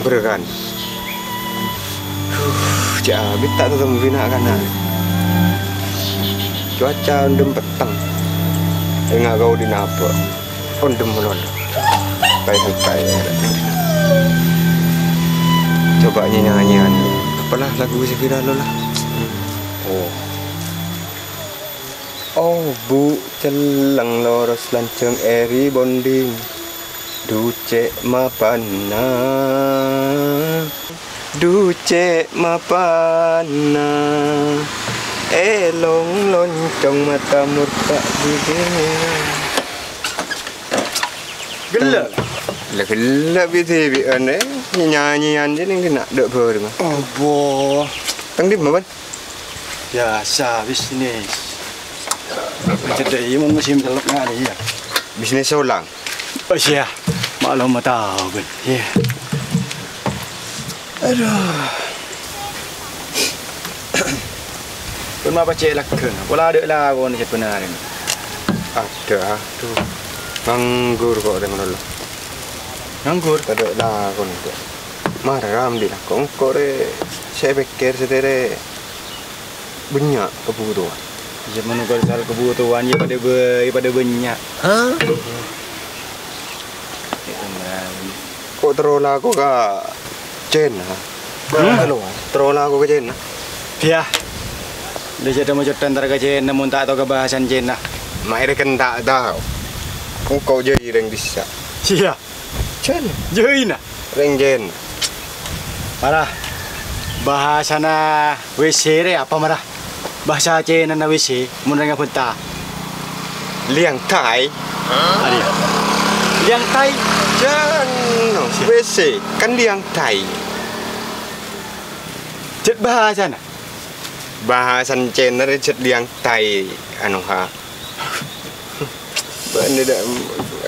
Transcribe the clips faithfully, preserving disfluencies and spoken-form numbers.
Berkan. Huh, jâ' abit ta' tatemmo bi' na'-kana'. Cuaca ondhem petteng. Enga' kau di napa? Ondhem malolo. Kae-kae. Coba nyanyi-nyanyian. Apalah lagu sè viral lo lah. Oh. Oh, Bu, celleng loros lanjhâng èrèbonding. Dhu cè' mapanna. Dhu cè' mapanna. Èlong loncong mata morta' bibirnya. Ghellâ'. La ghellâ' bi-dhibi'ân, eh. Nyanyian jâ' neng kèna' dâ' bâreng. Abo. Tang dimma, Bân? Biyasa bisnis. Cedhâ' iyâ mon musim cellep ngarè iyâ. Bisnis solang. Oh, iyâ. Maklum ma' tao, Bân. Iyâ. Adhu. Pon mapa cè' laggâna? Pola adâ' lakon sè bhender. Adâ', adhu. Nganggur kok rèng lolo. Nganggur? Tadâ' lakon kok. Mara ambi' lakon kok rè sè pèkkèr sè terè. Bânnya' kabhutowan. Iyâ, mon kor soal kabhutowan, iyâ padâ bâ-, iyâ padâ bânnya'. Hah? Kok terro lako ka Cèna? Hmm? Terro lako ka Cèna? Iyâ. Lè jhâ' dâ' mocodhân entar ka Cèna, mon ta' tao ka bhâsana Cèna. Maèrè kan ta' tao. Engko' jâ' rèng dissa'. Iyâ. Cèna. Jâina. Rèng Cèna. Mara. Bhâsana W C rè apa, mara? Bhâsa Cènana W C, mon rèng abhânta. Liang tai. Arèya. Liang tai. Cèna. W C kan liang tai. Cè' bhâsana. Bhâsana Cèna rè cè' liang tai, anu, ha. Bâ'na dâ',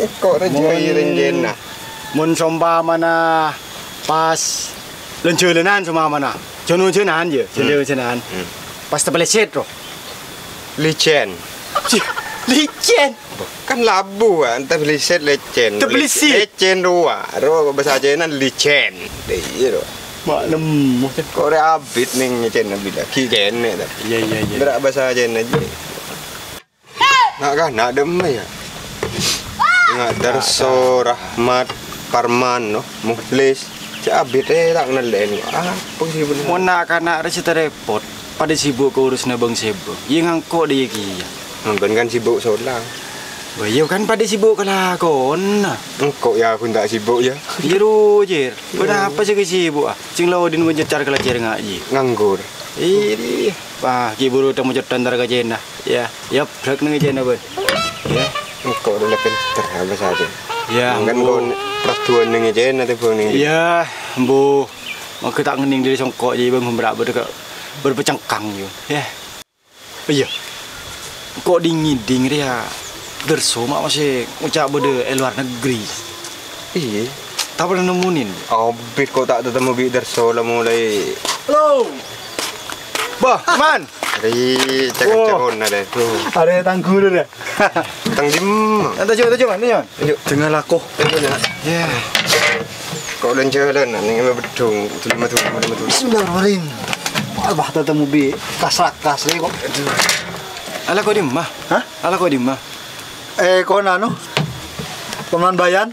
engko' rè Mon, jâi rèng Cèna. Mon sompamana pas lan-jhâlânan sompamana. Jân-jhânan, yâ, Hmm. jân-jhânan. Hmm. Pas tapalèsèt, ro. Licèn. Licèn? Kan labu, ah, tapalèsèt licèn. Tapalèsèt. Licèn rowa. Ro bhâsa Cèna licèn. Iyâ, ro. Ma' nemmo, Cèn. Kok rè abit neng Cèna bilâ. Ghi' kènè', ta? Iyâ, iyâ, iyâ. Bârâ' bhâsa Cèna, jâ. Na'-kana' dâ'emma, yâ? Nga' Darso, Rahmat, Parman, no? Mukhlis. Cè' abit, eh, ta' ngellè'è. Apa sè bhender? Mon na'-kana' rè sè tarèpot, padâ sibuk ka urusanna bâng-sèbâng. Iyâ ngangko' dâ' iyâ kèya. Bân kan sibuk solang. Bâ, iyâ kan padâ sibuk ka lakona. Engko' yâ, ghun ta' sibuk, yâ. Iyâ, ro, Jir. Bân apa sè èkasibu'â? Sèng la odi' bân cècar kalajâr ngajhi. Nganggur. Iyâ, wah, ghi' buru tèmo cèttan entar ka Cèna. Yâ, yâ, brek neng Cèna, Bân. Yâ. Engko' dâlâ pènter, apa saja. Yâ, Mangkana embu'. Kon perduan neng Cèna, tèmbhâng neng. Yâ, embu'. Mangkè ta' ngennèng dâri sengko', jâ' bâng bârâ' bâdâ ka bârâmpa cengkang, yâ. Yâ. Iyâ. Engko' dhing-ngèdhing rèya Darso ma' masè ngoca' bâdâ è lowar negri. Iyâ. Tapè la nemmo, Nin? Abit ko' ta' tatemmo bi' Darso la molaè. Halo. Bah, Man. Arè cakon-cakonna, deh. Tuh. Arè tang ghuru, deh. Tang dimma? Taju, taju, Man, taju, Man. Ayo. Dengan laku. Ayo, ya. Ya. Ko' lan-jhâlân, neng mabedhung, dulu madu, dulu madu. Bismillahirrahmanirrahim. Wah, tatemmo bi' kasrakas rè ko'. Aduh. Ala ko' dimma? Hah? Ala ko' dimma? Eh, ko' anu? Pemain bayan?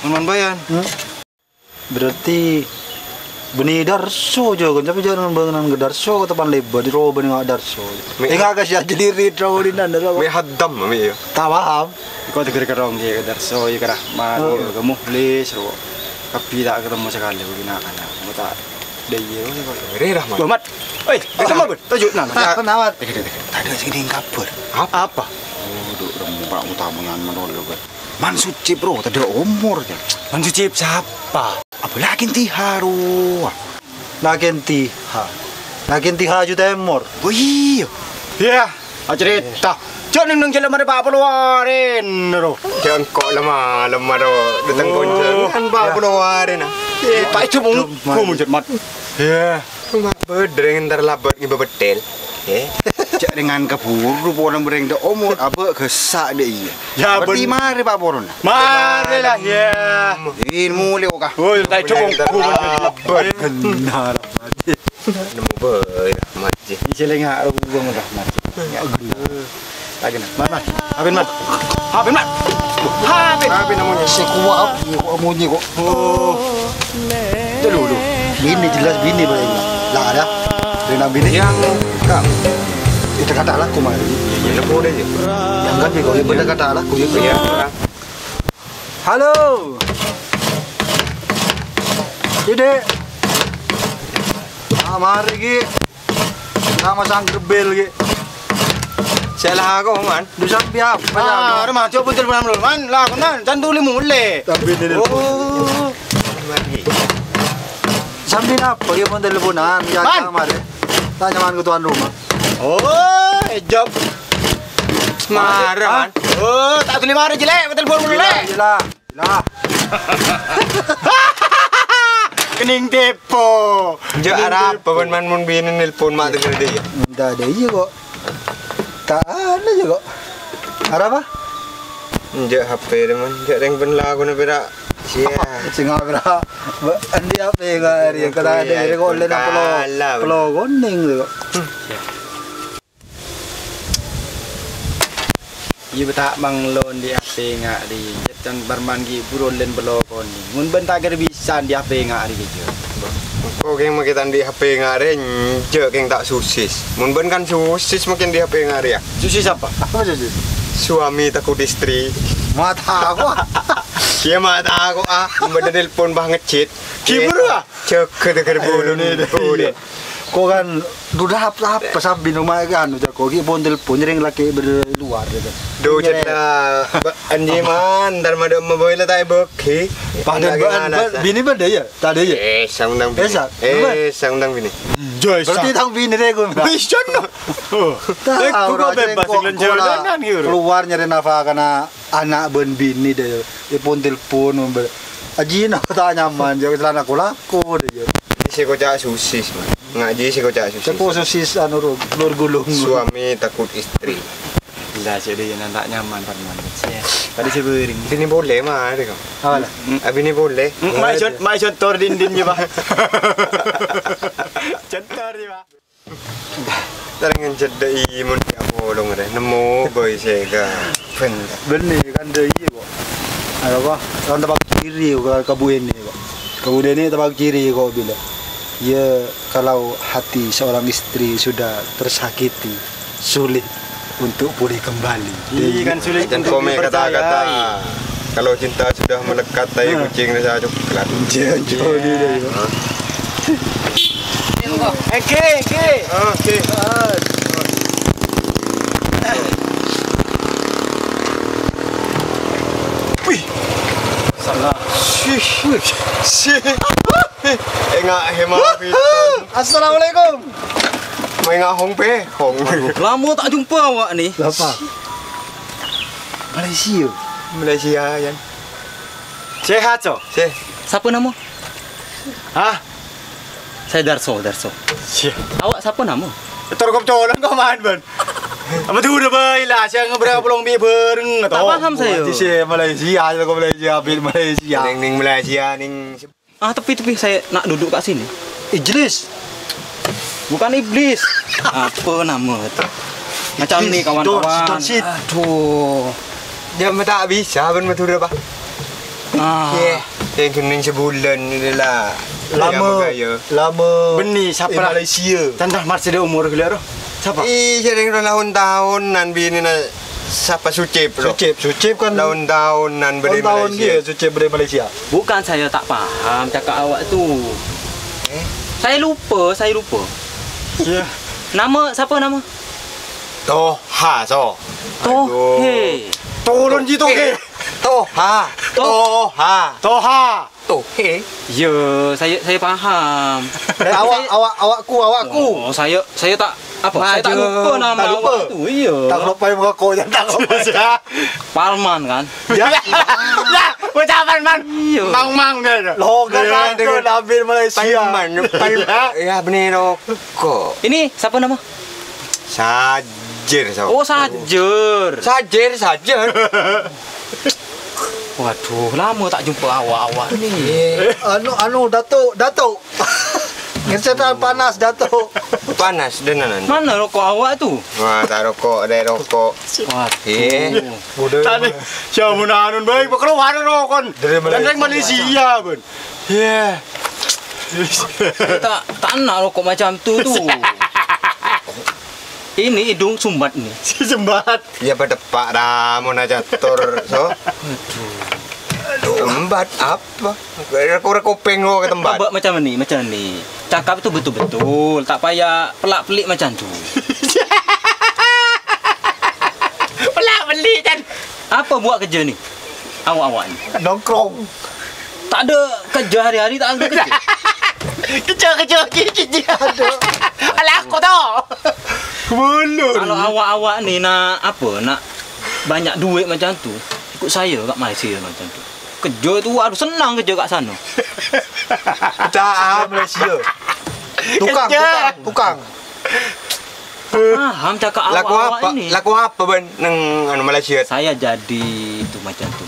Pemain bayan? Hmm. Berarti bânnè Darso jâ, kan? Tapè jâ' neng bânganan ka Darso, ka tepan lèbât, di roba neng Darso. Mi- Enga' ka sè ajâ diri, roba di nana, roba. Mi haddam, mi, ya. Ta' paham. Ko' tèghâr ka Ronggi, ka Darso, ya, ka Rahmat, Oh. ya, ka Mukhlis, ro. Kabbhi ta' katemmo sakalè, ko' kèna-kèna. Ko' ta' dâ' iyâ, ko'. Rè Rahmat. Rahmat. Oi, katemmo, Bun. Taju, nah, nah. Kenapa? Tèghâr, tèghâr. Tadâ' sè ngèdhing kabhâr. Apa? Apa? Waduh, rempa' utamoyan malolo, Bun. Man Sucip, bro, tadâ' omor, ya. Man Sucip sapa? Apa lagi enti haru? Lagi enti ha. Lagi enti ha ju temor. Oh, iyâ. Iyâ, acarèta. Jâ' neng-neng jâlâ marè pa' polo arèn, ro. Jâ' engko' la malem, ro. Dâteng Oh. konjhâng. Kan pa' polo arèn, ah. Eh, pa' ijum Ijum, engko' Man. Munjhât, Mat. Iyâ. Coma bâdâ rèng entar labât ngibâ petthèl. Eh. Jhâ' rèngan kabhuru polana bâreng dâ' omor, abâ' ghâssa' dâ' iyâ. Yâ, bhârtè bân- marè, Pa', porona. Marè la, yâ. Iyâ, molè, oka. Woi, ta' cokong. Bhender. Nemmo bhâi, Rahmat, jih. Ijâ lènga' rowa, Rahmat. Yâ, ghellâ'. Lagi, nah. Man, man. Hapèn, man. Hapèn, man. Hapèn. Hapèn namanya. Sè kowa, kok monyè, kok. Oh. Tuh, lu, lu. Binè jelas binè, Bang. Lah, ada. Rèna binè. Yang, Kak. Itu kata laku, Mas. Iya, iya, boleh, ya. Yang kan, kok, ya, bener kata laku, ya. Iya, Kak. Halo. Dede. Ah, marè, Gi. Sama sang gerbel, Gi. Sè la ako, Man. Dhu sambi apa, Ah, Jal? Roma, coba telpon dulu, Man. Lah, aku, Man, can tuli mulai. Sambi ini. Oh. Sambi apa? Iya, pon teleponan. Ya, Man. Kamar, ya. Tanya, Man, ke tuan rumah. Oh, eh, job. Marah, Man. Oh, tak tuli marah, jelek. Telepon dulu, Lek. Gila, gila. Lah. Kening tepo. Jhâ' arapa bân man mon binè nelpon ma' tengger dâ' iyâ? Enggak ada iya kok. Tak ada aja kok. Arapa? Enjâ' H P dâ' man, jhâ' rèng bân lakona pèra'. Sia. Sing ngabra. Andi H P kari kata ada kok lè nang polo. Polo koning kok. Iyâ, bâ' ta' manglo andi' H P nga' rè. Jhât can Parman ghi' buru lèn bâlokon. Mon bân ta' kèra bisa andi' H P nga' rè, kèjâ. Engko' kèng makè ta' andi' H P nga' rè, enjâ' kèng ta' sosis. Mon bân kan sosis makè andi' H P nga' rè, yâ. Sosis apa? Apa sosis? Suami takut istri. Mata aku. Iyâ, mata aku, ah. Bân nelpon bâ ngecit. Ghi' buru, ah. Jâgâ tengger bulun. Ini, ini, bulun. Iya. Kok kan udah apa, apa sambi no ma' kan, Cak, kok ghi' pon telpon, rèng lakè' bâdâ luar, gitu. Duh, iya. Cedda. Ba-, anji, Man, ntar madâ' ma' boy la ta' èbâghi. Padahal binè bâdâ, ya? Tadâ, ya? Eh, sang undang binè. Eh, sang undang binè. Berarti tang binè rè, gue. Bisa, no. Tahu, eh, gue kok bebas, kok sing lan jalanan, gitu. Keluar nyari nafkah karena ana' bân binè dâ', èpon-telpon, ajina ta' nyaman, jâ' celana ko-lako dâ', jâ'. Jâ' sè koca' sosis, Man. Nga' jâ' sè koca' sosis. Sapa sosis, anu, ro-, lor gulung. Suami takut istri. Lah, jâ' dâ' iyâ ta' nyaman, Parman. Tadi sè bâring. Binè polè, Ma, dâ' kok. Apa, lah? Hmm. Ah, binè polè. Hmm, ma' jon-, ma' jontor dindin, ya, Pak. Jontor, ya, Pak. Tarèngan cedda' i mon dia' polong rè, nemmo boy sèga. Bân-, bânnè kan dâ' iyâ kok. Arapa? Kan tapak kiri kok, kabuwènè kok. Kabuwènè tapak kiri kok bilâ. Ya, kalau hati seorang istri sudah tersakiti, sulit untuk pulih kembali. Iya, kan sulit untuk dipercayai. Kalau cinta sudah melekat, tai kucing rasa coklat. Iya, iya. Oke, oke. Oke. Wih. Salah. Sih. Sih. Enggak, hemat. Assalamualaikum. Mai ngahong pe, hong. Lama tak jumpa awak ni. Apa? Malaysia. Malaysia, yan. Sehat, so? Seh. Sapa nama? Hah? Saya Darso, Darso. Seh. Awak sapa nama? Tor kop colong kau main, Ban. Apa tu udah baik lah, saya ngebrang pulang bi bareng. Tak paham saya. Di sini Malaysia, aku Malaysia, bin Malaysia. Ning, ning Malaysia, ning. Ah, tepi, tepi, saya nak duduk kat sini. Ijlis. Bukan iblis. Apa nama itu? Macam ni, kawan-kawan. Aduh. Dia tak bisa, Ban Madura, Pak. Ah. Iya. Yang kuning sebulan ini lah. Lama, lama. Beni, siapa lah? Malaysia. Tantah Marsida umur gila, roh. Sapa? Ih, sering tahun-tahunan bini na. Sapa Sucip, lo? Sucip, Sucip kan tahun-tahunan beri Malaysia. Dia Sucip beri Malaysia. Bukan saya tak paham cakap awak tu. Eh? Saya lupa, saya lupa. Iya. Nama, siapa nama? Toha, so. Tohe. Aduh. Turun ji Tohe. Toha. Toha. Toha. Tohe. Ya, saya, saya paham. Awak, awak, awakku, awakku. Oh, saya, saya tak, apa? Saya tak lupa nama awak tu. Iya. Tak lupa yang mengaku, ya, tak lupa. Parman, kan? Ya. Ya, ucapan, Man. Iya. Mang, Mang, dia. Lo, kan, iya, dia. Ambil Malaysia. Parman, Parman. Ya, bener, kok. Ini siapa nama? Sajir, so. Oh, sajir. Sajir, sajir. Waduh, lama tak jumpa awak-awak ni. Eh, anu, anu, Datuk, Datuk. Ngercetan panas, Datuk. Panas, denan. Mana rokok awak tu? Wah, tak rokok, ada rokok. Waduh. Eh. Tadi, siapa nanun baik, keluar rokok. Dari Malaysia. Malaysia, Ben. Iya. Tak, tak nak rokok macam tu, tu. Ini hidung sumbat ni. Si sumbat. Ya, pada Pak Ramon aja tur, so. Aduh. Tembat apa? Reko-reko pengo ke tembat. Coba macam ni, macam ni. Cakap itu betul-betul, tak payah pelak-pelik macam tu. Pelak-pelik, kan? Apa buat kerja ni? Awak-awak ni. Nongkrong. Tak ada kerja hari-hari, tak ada kerja. Kerja, kerja, kerja, kerja. Aduh. Alah, aku tahu. Kebelur. Kalau awak-awak ni nak apa, nak banyak duit macam tu, ikut saya kat Malaysia macam tu. Kerja tu, aduh, senang kerja kat sana. Dah, Malaysia. Tukang, kerja. Tukang, tukang. Paham cakap awak-awak apa? Laku apa, Ben, neng anu Malaysia? Saya jadi itu macam tu.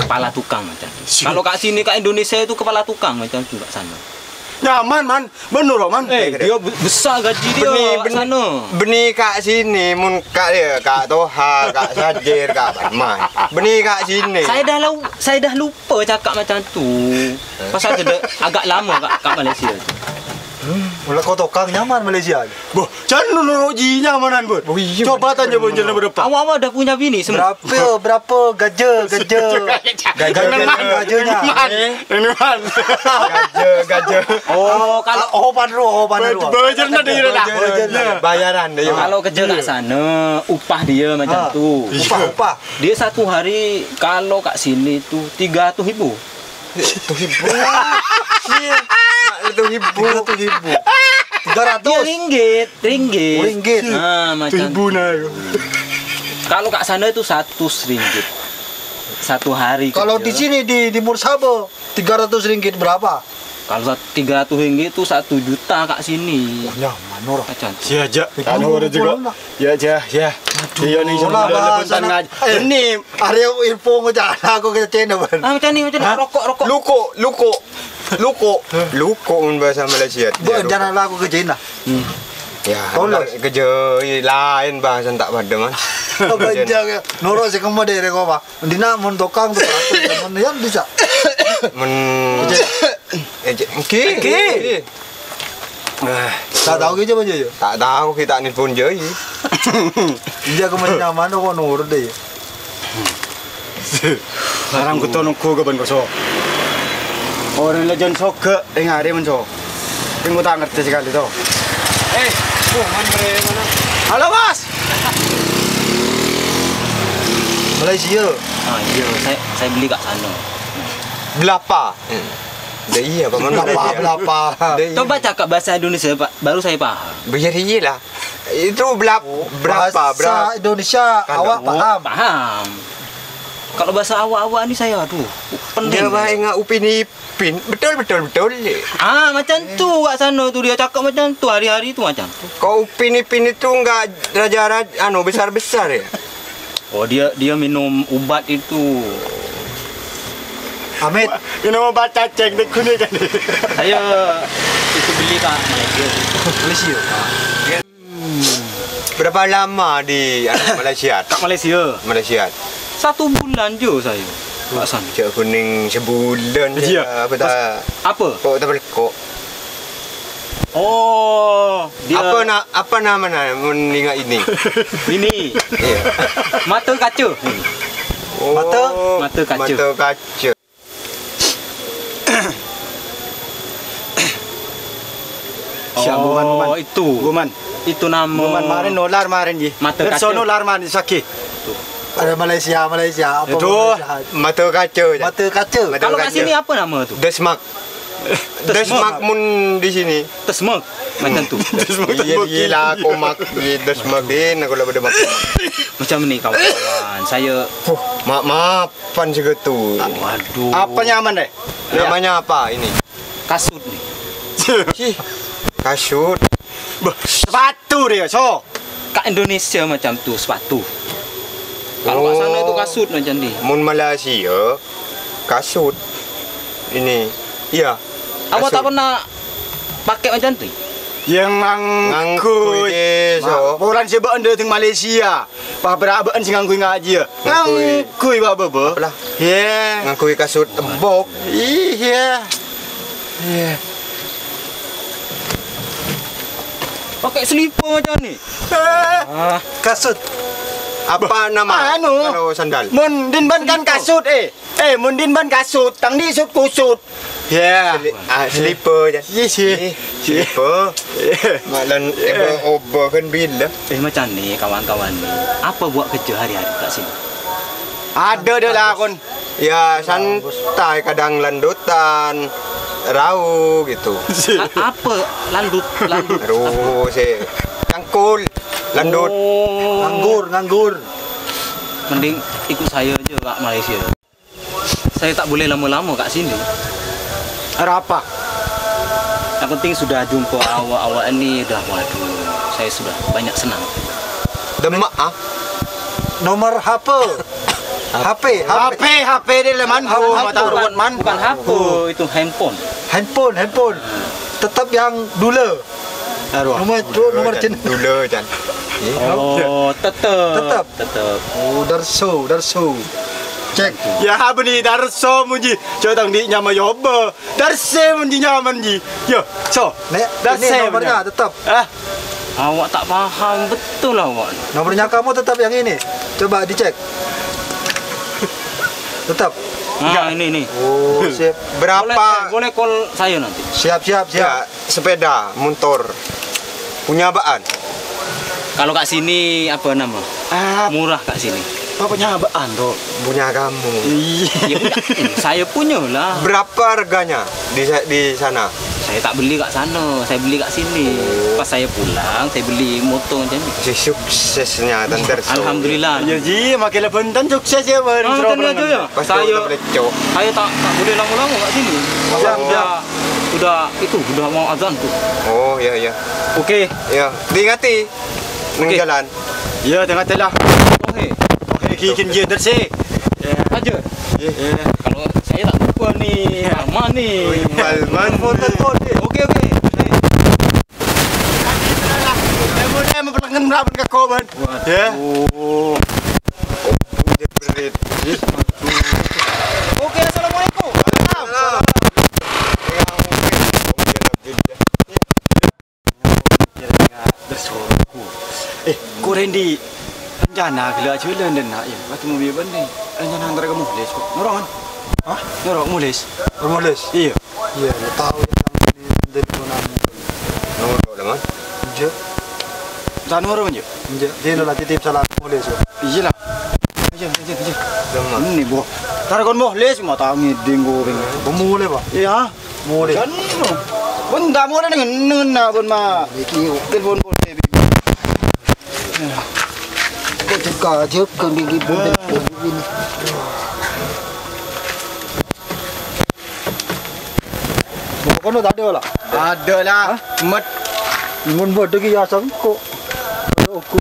Kepala tukang macam tu. Kalau kat sini, kat Indonesia itu kepala tukang macam tu kat sana. Nyaman, Man. Bener, Man. Eh, dia be-, besar gaji dia kat sana. Beni kat sini, mun kat dia, kat Toha, kat Sajir, kat Barman. Beni kat sini. Saya dah lau-, saya dah lupa cakap macam tu. Pasal dia agak lama kat, kat Malaysia tu. Mula kau tokang nyaman Malaysia. Boh, can noro ji nyamanan, Bud. Oh, iya, coba tanya, Bud, jangan berdepan. Awak-awak dah punya bini semua. Berapa, berapa gaja, gaja? Gaja, gaja, gajanya. Ini, Man. Gaja, gaja. Oh, kalau oh, panru, oh, panru. Bayaran ada, ya, dah. Bayaran, ya. Kalau kerja kat sana, upah dia macam tu. Upah, upah. Dia satu hari, kalau kat sini tu, tiga ratus ribu. Satu ribu. Iya. Satu ribu. Tiga ratus ribu. Tiga ratus. Iya, ringgit, ringgit. Oh, ringgit. Nah, macam ribu, nah. Kalau kat sana itu seratus ringgit. Satu hari kerja. Kalau di sini, di, di Mursabo, tiga ratus ringgit berapa? Kalau sat-, tiga ratus ringgit itu satu juta kat sini. Oh, nyaman, Nor. Macam tu. Si aja. Anu, ada juga. Ya, ya, ya. Aduh, iya, nih, sebulan lah, lepas sana. Eh, ini. Arya info ngocak aku ke Cina, Ban. Ah, macam ni, macam ni. Hah? Rokok, rokok. Luko, luko. Luko. Luko mun bahasa Malaysia. Bu, rencana aku ke Cina. Hmm. Ya, kerja lain bahasa tak pada, Man. Apa aja, ya? Noro sih kamu deh, Reko, Pak. Dina mun tokang tu, mun yang bisa. Mun ejek, ejek. Oke. Oke. Eh, tak tahu ke coba, Jo? Tak tahu, kita nelpon, Jo. Iya, aku masih nyaman kok nurut deh. Sekarang kita nunggu ke Bangkoso. Orang lejen soge, eh, ngari menso. Aku tak ngerti sekali, toh. Eh, tuh, man, bre, mana? Halo, Bos. Malaysia. Ah, iya, saya, saya beli kat sana. Belapa? Hmm. Dah iya, Pak, mana? Belapa, belapa. Dah iya. Coba cakap bahasa Indonesia, Pak. Baru saya paham. Biar iyalah. Itu belap-, oh, berapa, bahasa berapa? Indonesia, kalau awak paham. Paham. Kalau bahasa awak-awak ni saya, aduh, pening. Dia baik ngak Upin Ipin. Betul, betul, betul. Ah, macam tu kat sana tu, dia cakap macam tu, hari-hari tu macam tu. Kok Upin Ipin itu enggak raja-raja, anu, besar-besar, ya? Oh, dia, dia minum ubat itu. Amit. Minum obat cacing, tekuni kan. Saya itu beli, Pak, Malaysia. Malaysia. Hmm. Berapa lama di, anu, Malaysia? Kat Malaysia? Malaysia. Satu bulan je saya, Pak San. Cek kuning sebulan je. Iya. Apa tak? Apa? Kok tak belekok? Oh, dia apa na-, apa namanya? Mun ingat ini. Ini. Iya. Mata kaca. Oh, mata? Mata kaca. Mata kaca. Siap, Guman, Guman. Oh, itu. Guman. Itu nama. Guman, marin nular, marin, ji. Mata kaca. Sono lar, marin, sakit. Ada Malaysia, Malaysia. Apa itu Malaysia? Mata kaca, ya. Mata kaca. Mata kaca. Kalau kat sini apa nama tu? Desmak. Desmak. Desmak mun di sini. Desmak. Macam tu. Iya, iya lah, komak. Iya, desmak. Ini kalau ada mak. Macam ni, kawan-kawan. Saya. Maaf, maaf. Pan segitu. Waduh. Apa nyaman, deh? Namanya apa ini? Kasut nih. Cih, kasut. Bah, sepatu dia, so. Ka Indonesia macam tu sepatu. Kalau ka sana itu kasut macam ni. Mon Malaysia, kasut. Ini, iya. Awak tak pernah pakai macam tu? Yang nganggui. Nganggui, so. Polana sè bâ'ân dâteng Malaysia. Pabra bâ'ân sè nganggui ngajhi, ya. Nganggui. Nganggui, Bapak, Bapak. Apalah? Iya. Nganggui kasut embok. Iya. Iya. Pakai selipar macam ni. Eh, ah. Kasut. Apa nama? Anu. Kalau sandal? Mon din bân kan kasut, eh. Eh, mon din bân kasut, tang di sut kusut. Ya. Seli-, ah, selipar, Jan. Iya, sih. Eh, selipar. Iya. Malan ebo-obo kan bila. Eh, macam ni, kawan-kawan ni. Apa buat kerja hari-hari kat sini? Ada deh lakon. Ya, santai, kadang landutan, rau gitu. La-, apa? Landut, landut. Aduh, si cangkul, landut. Oh. Nganggur, nganggur. Mending ikut saya aja ke Malaysia. Saya tak boleh lama-lama kat sini. Ada apa? Yang penting sudah jumpa awak-awak ini, udah, waduh, saya sudah banyak senang. Demak, ah? Nomor H P. H P, H P. H P, H P dia leman. Bukan H P, bukan, bukan H P, itu handphone. Handphone, handphone. Tetap yang dulu. Aduh. Nomor, nomor Jan. Dulu, Jan. Oh, tetep. Tetep. Tetep. Oh, darso, darso. Cek. Ya, bânnè darso, mon jhi. Jhâ' tang dhi' nyama yoba. Darse, mon jhi, nyaman, jhi. Yo, so. Nek, ini darse nomornya bener. Tetap. Ah. Awak tak paham betul, awak. Nomornya kamu tetap yang ini. Coba dicek. Tetap. Nah, ini, ini. Oh, sip. Berapa? Boleh, eh, boleh call saya nanti. Siap, siap, siap. Ya, sepeda, motor. Punya apaan? Kalau kat sini, apa nama? Ah. Murah kat sini. Apa punya apaan, tuh? Punya kamu. Iya. Ya, punya. Saya punya lah. Berapa harganya di sa-, di sana? Saya tak beli kat sana, saya beli kat sini. Oh. Pas saya pulang, saya beli motor macam ni. Si suksesnya, Tante Rso. Alhamdulillah. Ya, Ji, makin lebaran sukses ya, Bang. Ah, tanya aja ya. Pas saya, saya tak, tak boleh lama-lama kat sini. Oh. Udah, udah itu, udah mau azan tuh. Oh, iya, iya. Oke. Ya, diingati. Neng jalan. Iya, tengah jalan. Oke. Oke, gigin dia tersi. Aja. Iya. Kalau saya tak lupa nih, Palman nih. Oh, iya, Palman. Telepon, telepon. Oke, oke. Saya mau dia memperlakukan merapat ke korban. Ya. Waduh. Oh, dia berit. Oke, assalamualaikum. Waalaikumsalam. Eh, kok Randy rencana gella' jhâlân, Den, nak, ya? Pas mobil bânnè. Rencana antar ka Muhlis, kok. Noro', kan? Hah? Noro' Muhlis. Ka Muhlis? Iya. Iya, lo tahu ya, yang ini, Den, lo namo. Noro' lah, Man. Iya. Tak noro', Man, ya? Iya, dia lo lah titip salam Muhlis, kok. Iya lah. Iya, iya, iya. Demen. Ini, Bo. Tar kon Muhlis, mata ngiding goreng. Pemulai, Pak. Iya. Molè. Jan, bân ta' molè neng-, nengnga' bân ma' telepon polè. Kok jhâgâ-jhâgâ gigi bân telepon ini. Buka kono tadâ' la? Tadâ' la. Hah? Met. Mun bâdâ ki ya sengko. Aduh, ku.